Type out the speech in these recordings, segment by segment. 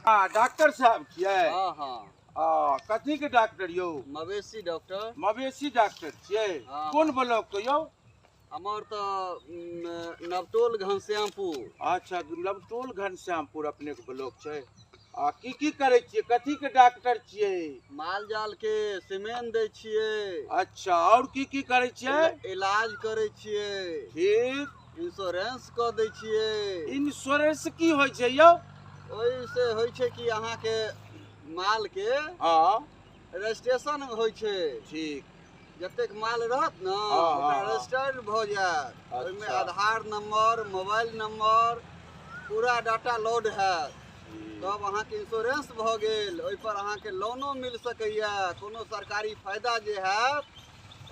हाँ, डॉक्टर साहब छियै? हाँ हाँ। आ, कथी के डॉक्टर यौ? मवेशी डॉक्टर। मवेशी डॉक्टर छियै? हाँ। कोन ब्लॉक के यौ? हमर तऽ नवटोल घनश्यामपुर। अच्छा, नवटोल घनश्यामपुर अपने के ब्लॉक छै। आ की की करै छियै, कथी के डॉक्टर छियै? माल जाल के सीमेन दै छियै। अच्छा, और की की करै छियै? इलाज करै छियै। ठीक। इंश्योरेंस कऽ दै छियै। इंश्योरेंस की होइ छै यौ? ओहिसँ होइ छै कि अहाँके माल के हाँ रजिस्ट्रेशन होइ छै। ठीक। जतेक माल रहत ने हाँ, ओकरा हाँ। रजिस्टर्ड भऽ जायत। ओहिमे अच्छा। आधार नंबर, मोबाइल नंबर, पूरा डाटा लोड हैत, तब अहाँके इंश्योरेंस भऽ गेल। ओहिपर अहाँके लोनो मिल सकैए, कोनो सरकारी फायदा जे हैत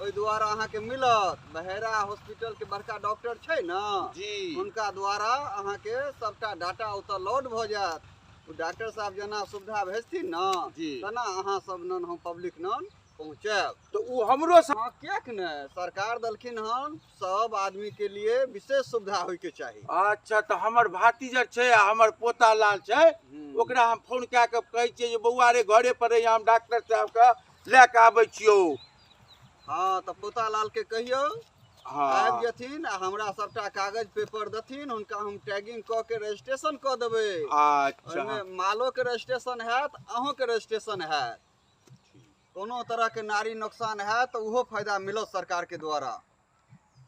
ओहि द्वारा अहाँके मिलत। बहेरा हॉस्पिटल के बड़का डॉक्टर छै ने जी, हुनका द्वारा अहाँके सबटा डाटा ओतऽ लोड भऽ जायत। ओ डॉक्टर साहब जेना सुविधा भेजथिन ने जी, तेना अहाँ सब नन हम पब्लिक नन पहुँचायब। तऽ ओ हमरो हाँ, किएक ने सरकार देलखिन हन सब आदमी के लिए विशेष सुविधा होय के चाही। अच्छा, तऽ हमर भातिजर छै आ हमर पोता लाल छै, ओकरा हम फोन कए कऽ कहै छियै जे बौआ रे घरे पर रहियै, हम डॉक्टर साहबके लए कऽ आबै छियौ। हाँ, तऽ पोता लाल के कहियौ हाँ। आबि जेथिन आ हमरा सबटा कागज पेपर देथिन, हुनका हम टैगिंग कऽ के रजिस्ट्रेशन कऽ देबै। अच्छा। ओहिमे मालो के रजिस्ट्रेशन हैत, अहूँ के रजिस्ट्रेशन हैत। कोनो तरह के नारी नुकसान हैत तऽ ओहो फायदा मिलत सरकार के द्वारा।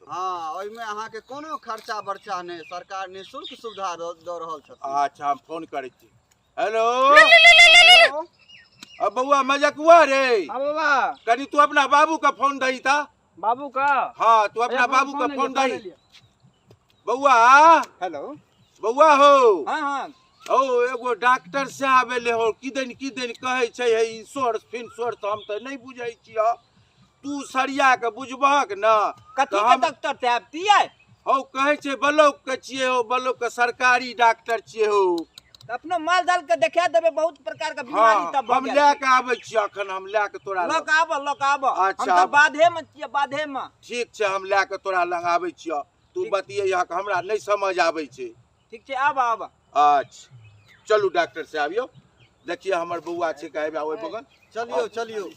हाँ, ओहिमे अहाँके कोनो खर्चा बर्चा नहि, सरकार निःशुल्क सुविधा दऽ रहल छथिन। अच्छा, हम फोन करै छी। हेलो, अब बौआ मजकुआ रे। हाँ बाबा। कनी तू अपना बाबू का फोन दही ता। बाबू का? हाँ, तू अपना बाबू का फोन दही। बौआ। हेलो। बौआ हो। हाँ हाँ। ओ एगो डॉक्टर साहब एले हो, की दिन कहै छै हे इंश्योरेंस फिंश्योरेंस, हम तऽ नहि बुझै छियौ, तू सरिया के बुझबहक न। कथी के डॉक्टर साहब छियै? हौ कहै छै ब्लॉक के छियै हौ, ब्लॉक के सरकारी डॉक्टर छियै हौ। अपनो माल जाल के देखा देबै, बहुत प्रकार के बीमारी हाँ, सब भऽ हम गेल। लए के आबै छियै अखन, हम लए के तोरा लऽ के आबऽ, लऽ के आबऽ। हम अच्छा, तऽ आब- बाधे मे छियै, बाधे मे। ठीक छै, हम लए के तोरा लग आबै छियौ, तू ठीक। बतियै, हमरा नहि समझ आबै छै। ठीक छै, आबऽ आबऽ। अच्छा चलू डॉक्टर साहब यौ, देखिए हमर बौआ छै कहै ओहि बगल। चलियौ चलियौ।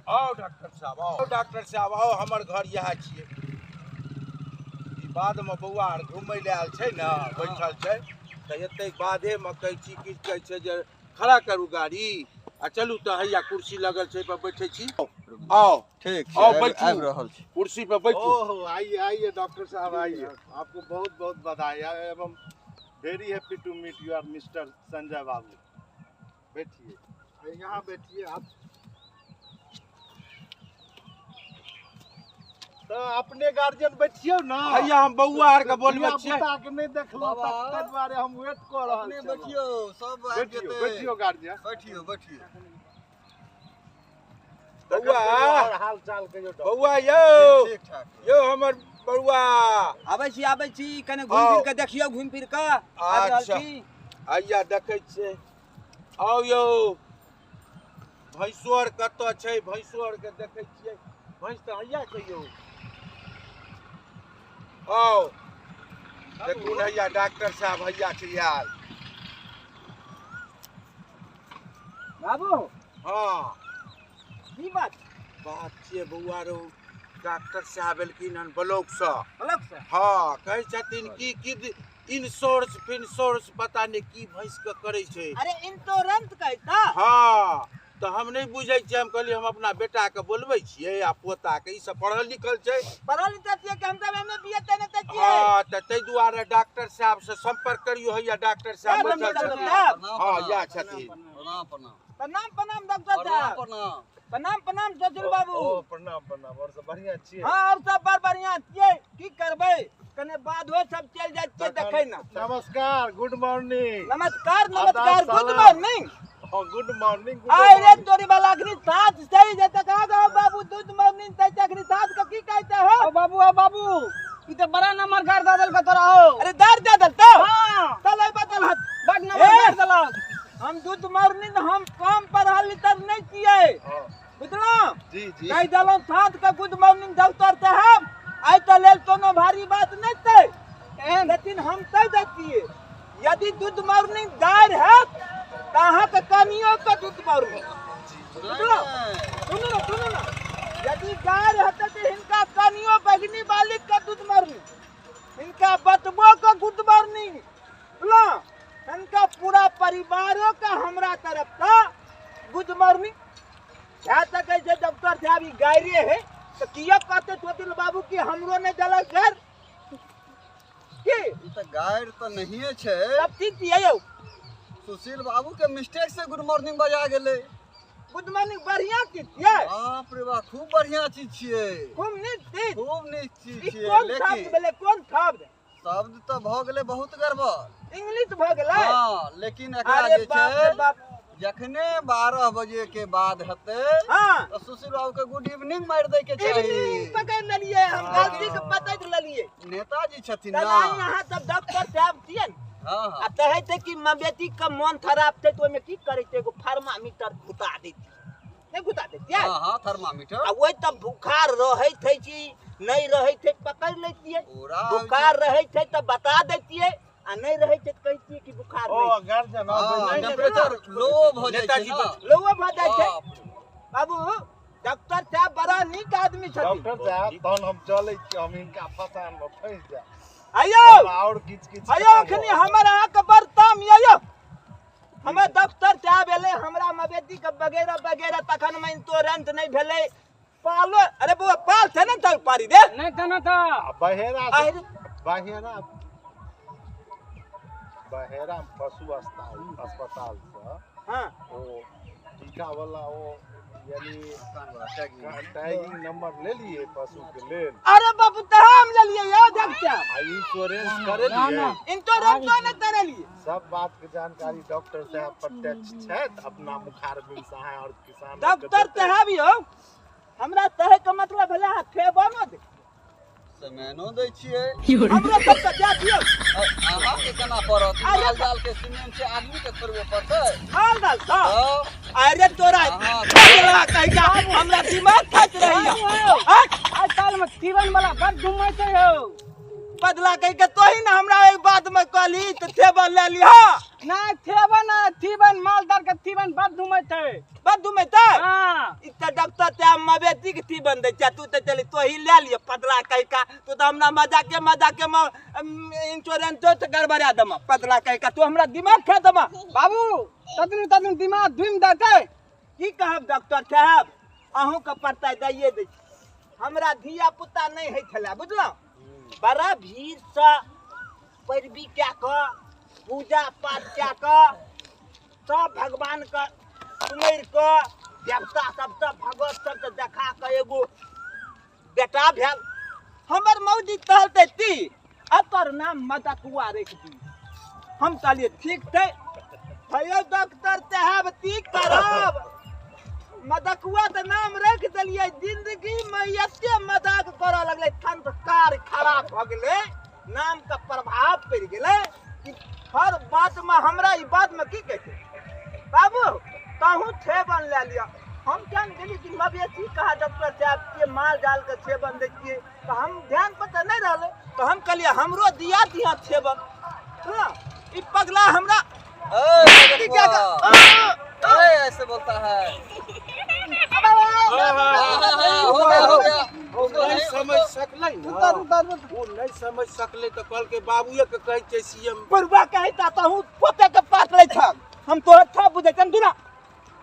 आओ डॉक्टर साहब, आओ डॉक्टर साहब, आओ, हमर घर इएह छियै। ई बाधमे बौआ आर घुमै लए आयल छै ने, बैठल छै, तऽ एते बाधेमे कहै छी की कहै छै जे खड़ा करू गाड़ी आ चलू तऽ हैया कुर्सी लगल छै पर बैठै छी। आओ ठीक आओ, छै, बैठू। आबि रहल छी। कुर्सी पर बैठू। ओहो, आइए आइए डॉक्टर साहब आइए, आपको बहुत बहुत बधाई। I am very happy to meet you are mister Sanjay बाबू। बैठिए, यहाँ बैठिए आप। तो अपने गार्जियन बैठियो ना। हैया हम बौआ आर के बोलबै छियै। धिया-पुता के नहि देखलहुँ, बाबा। तै दुआरे हम वेट कऽ रहल अपने छी। बैठियो, सब आबि बैठियो, जेतै। बैठियो गार्जियन। बैठियो बैठियो। बौआ। और हाल चाल कहियो डॉक्टर। बौआ यौ। ठीक ठाक। यौ हमर बौआ। आबै छी, आबै छी, कने घुमि फिर के देखियौ, घुमि फिर के आबि रहल अच्छा। छी। हैया देखै छियै। आउ यौ, भैंसो आर कतऽ छै, भैंसो आर के देखै छियै। भैंस तऽ हैया छै यौ। आउ देखू ने हैया डॉक्टर साहब हैया छै आयल। बाबू। हाँ। की बात? बात छियै बौआ रौ, डॉक्टर साहब एलखिन हन ब्लॉक सँ। ब्लॉक सँ? हाँ, कहै छथिन की की इंश्योरेंस फिंश्योरेंस पता नहि की भैंस के करै छै। अरे इंश्योरेंस कहै छ? हाँ, तऽ हम नहि बुझै छियै, हम कहलियै हम अपना बेटा के बोलबै छियै आ पोता के, ई सब पढ़ल लिखल छै। पढ़ल लिखल छियै कि हम सब एम ए बी ए तेने तऽ छियै। हाँ, तऽ ताहि दुआरे डॉक्टर साहब से संपर्क करियौ। हैया डॉक्टर साहब प्रणाम, बैठल डॉक्टर छथिन। साहब। हाँ, इएह छथिन। प्रणाम प्रणाम। प्रणाम प्रणाम डॉक्टर प्रणाम साहब। प्रणाम। प्रणाम प्रणाम ससुर बाबू। ओ प्रणाम प्रणाम। और सब बढ़िया छियै? हाँ, और सब बड़ बढ़िया छियै। की करबै, कने बाधो सब चलि जाइ छियै देखै ने। नमस्कार, गुड मॉर्निंग। नमस्कार नमस्कार, आदाब, गुड सलाम। मॉर्निंग। हाँ, गुड मॉर्निंग, गुड आइ रे मॉर्निंग। तोरी वाला अखनी साँझ सही जेतै। कहाँ गो बाबू गुड मॉर्निंग दै छै, अखनी साँझ के की कहै छै हो? ओ बाबू, ओ बाबू, ई तऽ बड़ा नंबर गाड़ दऽ देलकौ तोरा हो। अरे दार दऽ देलकौ? हाँ। चल एहि बदल हट। बड नंबर ए! गाड़ देलक। हम गुड मॉर्निंग, हम कम पढ़ल लिखल नहि छियै, हाँ। बुझलहुँ? जी, जी। कहि देलहुँ साँझ के गुड मॉर्निंग डॉक्टर साहब, एहि तऽ लेल कोनो भारी बात नहि छै, लेकिन हम कहि दै छियै, यदि दूध मरनी दारि हैत तऽ अहाँके कनियो के दूध मरनी। बुझलहुँ? सुनू ने, सुनू ने, यदि गाय हेतै तऽ हिनका कनियो बगनी बालिक के दूध मरनी, हिनका बतबो के दूध मरनी, बुझलहुँ? हिनका पूरा परिवारो के हमरा तरफ से गुड मॉर्निंग। भए सकै छै डॉक्टर साहब ई गायरे है तऽ किया कहते चोटिल बाबू कि हमरो नहि देलक घर की? ई तऽ गारि तऽ नहिए छै। सब ठीक छियै यौ। सुशील बाबू के मिस्टेक से गुड मॉर्निंग बजा गेलै। गुड मॉर्निंग बढ़िया चीज छियै। बाप रे बाप, खूब बढ़िया चीज छियै। खूब नीक चीज। खूब नीक चीज ई छियै। कोन शब्द लेकिन भेलै? कोन शब्द? शब्द तऽ भऽ गेलै बहुत गड़बड़। इंग्लिश भऽ गेलै। हँ, लेकिन एकरा अरे जे बाप रे छै बाप, जखने 12 बजे के बाद हेतै हँ तऽ सुशील बाबू के गुड इवनिंग मारि दै के चाही। इवनिंग पकड़ि लेलियै हम, गलती के पकड़ि लेलियै। नेताजी छथिन ना। तेना अहाँ सब डॉक्टर साहब छियै ने? हँ आ हँ। कहै छै कि मवेशी के मोन खराब छै तऽ ओहिमे की करै छै, एगो थर्मामीटर घुसा दै छियै। नहि घुसा दै छियै? हँ हँ, थर्मामीटर। आ ओहि तऽ बुखार रहै छै कि नहि रहै छै पकड़ि लै छियै। पूरा बुखार रहै छै तऽ बता दै छियै, आ नहि रहै छै तऽ कहै छियै कि बुखार ओ नहि छै। गर्जन। हँ, टेम्परेचर लो भऽ जाइ छै नेताजी ना। लोगो भऽ जाइ छै। बाप रे। बाबू, डॉक्टर साहब बड़ा नीक आदमी छथिन। डॉक्टर साहब, तहन हम चलै छी, हम हिनका फसान मे फँसि जायब। आइयो हमरा आओर किछु किछु आइयो, अखनी हमर अहाँके बड़ ताम यऽ यौ। हमर डॉक्टर साहब एलै हमरा मवेशी के वगैरह वगैरह, तखन मे इंश्योरेंस नहि भेलै। पालो, अरे बौआ, पाल छै ने तब पारी दे। नहि तऽ नहि तऽ आ बहेरा अरे बहेरा बहेरा पशु अस्पताल अस्पतालसँ हाँ ओ टीका वाला ओ यानी टैगिंग। टैगिंग नंबर लेलिए पशु के लेल? अरे बाबू, तऽ हम लेलियै यौ डॉक्टर। आ इंश्योरेंस करेलिए? इंश्योरेंस नहि करेलियै। सब बात के जानकारी डॉक्टर साहब प्रत्यक्ष छथि, अपना मुखारबिंद से अहाँ और किसान के डॉक्टर देतै। साहब यौ, हमरा कहै के मतलब भेलै अहाँ खेबो ने दे। सीमेनो दै छियै। हमरो सबके दए दियौ। अहाँके केना पड़त? अरे माल जाल के सीमेंट छै, आदमी के थोड़बे पड़तै। माल दाल तऽ तब अरे तोरा अहाँ पगला कहिया हमरा दिमाग खाइत रहैया। आँय? आइ काल्हिमे तीवन वाला बड़ घुमै छै यौ। बदला कहि के तोही ने हमरा एक बात में कहली तऽ टेबल ले लिह। नहि, थेवन आ थीवन, मालदार के थीवन बड़ घुमै छै। बड़ घुमै छै। हँ। ई तऽ डॉक्टर साहब मवेशी के थी बन दै छै, तू तऽ चली तोही ले लिअ। पतला कहि का तू तऽ हमरा मजाके मजाके में इंश्योरेंसो से गड़बड़ा दमा। पतला कहि का तू हमरा दिमाग खा दमा। बाबू, तदनु तदनु दिमाग धुमि देतै। की कहब डॉक्टर साहब, अहूँके पड़ता दैए दै छी। हमरा धिया पुता नहि होइ छलै, बुझलहुँ? बड़ा भीड़सँ पैरवी कए कऽ, पूजा पाठ कए कऽ, सब भगवानके सुमरि कऽ, देवता सबसँ भगवत सबसँ देखा कऽ एगो बेटा भेल। हमर मौजी कहलकै ती एकर नाम मदकुआ राखि दी। हम कहलियै ठीक छै। हेयौ डॉक्टर साहब, की करब, मदकुआ तऽ नाम राखि देलियै। जिंदगीमे एते मजाक करऽ लगलै, संस्कार खराब भऽ गेलै, नामके प्रभाव पड़ि गेलै कि हर बातमे हमरा ई बातमे की कहै छै, बाबू तहूँ छेबन लए लिअ। हम जान गेली कि मवेशी कहा डॉक्टर साहब के माल जाल के छेबन दै छियै, तऽ हम ध्यान पर तऽ नहि रहलै, तऽ हम कहलियै हमरो दिया दिया छेबन। हँ, ई पगला हमरा ए की क्या ए, ऐसे बोलता है। हाँ, हाँ, हाँ, हो गया, हो गया। ओ नहि समझ सकलै ने। उतर उतर। ओ नहि समझ सकलै तऽ कहलकै बाबुए के कहै छै सीएम। बुढ़वा कहै ता तहूँ पोते के पास लै छह, हम तोहर ठप बुझै छन दूरा।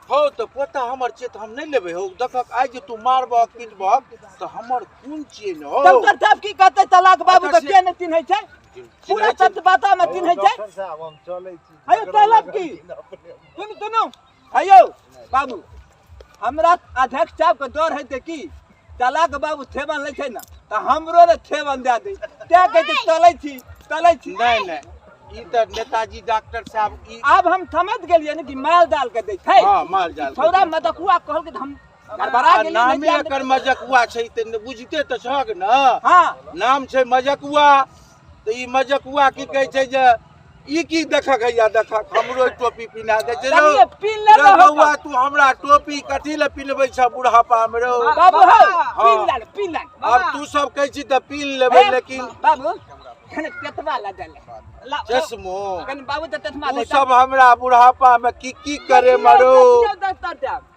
हौ, तऽ पोता हमर छियै तऽ हम नहि लेबै हौ? देखक, आइ जे तू मारबहक पीटबहक तऽ हमर खून छियै ने हौ। डॉक्टर साहब की कहतै तलाक बाबू के? अच्छा, के नहि चिन्है छै? पूरा चिन्है छै। सत्य बाता मे चिन्है छै। डॉक्टर साहब, हम चलै छी। हेयौ, झगड़ा चलब लगल की? छी अपने। सुनू सुनू, हेयौ बाबू, हमरा अध्यक्ष साहब के डर हेतै कि तलाक बाबू छेबन लै छै ने तऽ हमरो ने छेबन दए दै, तें कहै छै चलै छी, चलै छी। नहि नहि, ई तऽ नेताजी डॉक्टर साहब ई आब हम समझ गेलियै ने कि माल जाल के दै छै। हँ, माल जाल के छौड़ा दै छै। मदकुआ कहलकै तऽ हम गड़बड़ा आ गेलियै। नामे नहि जान। एकर मजकुआ छै तऽ बुझिते तऽ छहक ने? हँ। नाम छै मजकुआ, तऽ ई मजकुआ की कहै छै जे ई की देखक हैया, देखक हमरो टोपी पिन्हा दै छै रौ। चलिए पीन ले। रौ बौआ, तू हमरा टोपी कथी लए पिन्हबै छह बुढ़ापा मे रौ? बाबू हौ। हँ। पीन ले, पीन ले। आब तू सब सब कहै छी तऽ पीन लेबै लेकिन बाबू कने तेतवा ला देले चश्मो कने बाबू त तेतवा तू सब हमरा बुढ़ापा में की की करे मरो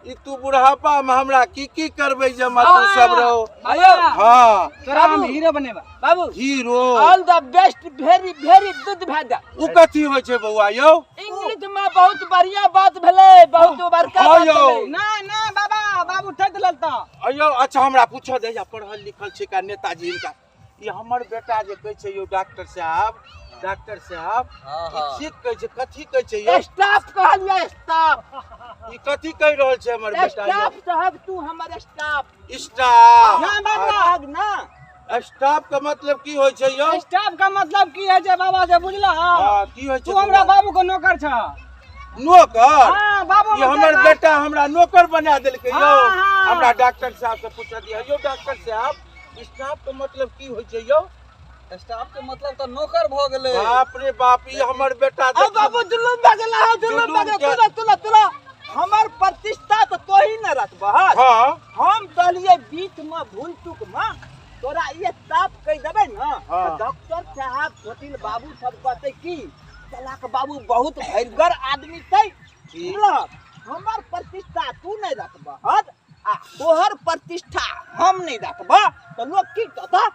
ई तू बुढ़ापा में हमरा की की करबै जे तू सब रहो। हां तोरा हम हीरो बनेबा बाबू। Hero all the best very very दूध भाजा। उ कथी होइ छै बौआ यौ? इंग्लिश में बहुत बढ़िया बात भेलै, बहुत बड़का बात भेलै। ना ना बाबा बाबू ठक देलक त। अयौ अच्छा हमरा पूछऽ दे, पढ़ल लिखल छै का नेताजी हिनका? ई हमर बेटा जे कहै छै यौ डॉक्टर साहब, डॉक्टर साहब ई ठीक कहै छै, कथी कहै छै यौ? स्टाफ कहलियै स्टाफ। ई कथी कहि रहल छै हमर बेटा? स्टाफ साहब तू हमर स्टाफ। स्टाफ ना बाबा ना स्टाफ के मतलब की होइ छै यौ? स्टाफ के मतलब की होइ छै बाबा से बुझल? हां की होइ छै? तू हमरा बाबू के नौकर छ। नौकर? हां बाबू ई हमर बेटा हमरा नौकर बना देलकै यौ। हमरा डॉक्टर साहब से पूछ दिया यौ डॉक्टर साहब स्टाफ के मतलब की होइ छै यौ? स्टाफ के मतलब त नौकर भ गेलै। बाप रे बाप ई हमर बेटा अब बाबू जुलुम भ गेला हो, जुलुम भ गेला। तुला तुला तुला हमर प्रतिष्ठा त तोही न रखबह। हां हम कहलियै बीच में भूल चूक में तोरा ये स्टाफ कहि देबै न त डॉक्टर साहब वकील बाबू सब कहतै की चलाक बाबू बहुत भरिगर आदमी छै। हमर प्रतिष्ठा तू नहीं रखबह आ तोहर प्रतिष्ठा हम नहीं रखबह त लोग की कहता?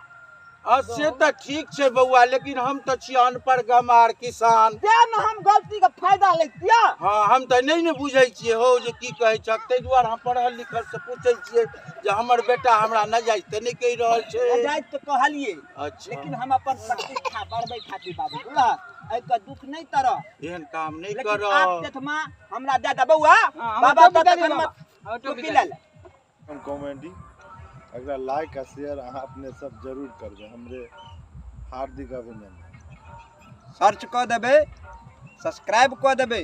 से त ठीक छै बौआ लेकिन हम त छी अनपढ़ गमार किसान, तें ने हम गलती के फायदा लैतियै। हाँ हम त नहीं ने बुझै छियै हो जे की कहै छक, ताहि दुआरे हम पढ़ल लिखल से पूछै छियै जे हमर बेटा हमरा नजायज त नहीं कहि रहल छै। नजायज त कहलियै। अच्छा लेकिन हम अपन प्रतिष्ठा बढ़बै खातिर बाबू बुझलह, एहिके दुख नहीं तरह, एहन काम नहीं लेकिन करब। आप देखमा हमरा दे दे बौआ बाबा त तखन मत टोपी ले ले। हम कॉमेडी अगला लाइक आ शेयर अहाँ अपने सब जरूर करबै, हमरे हार्दिक अभिनंदन। सर्च कऽ देबै, सब्सक्राइब कऽ देबै,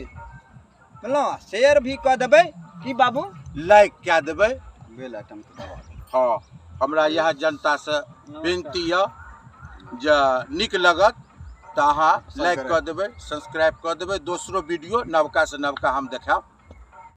बुझलहुँ, शेयर भी कऽ देबै। की बाबू लाइक कए देबै, बेल आइकन के दबा देबै। हाँ हमरा इएह जनता से विनती यऽ जे नीक लगत तऽ अहाँ लाइक कऽ देबै, सब्सक्राइब कऽ देबै, दोसरो वीडियो नवका से नवका हम देखायब।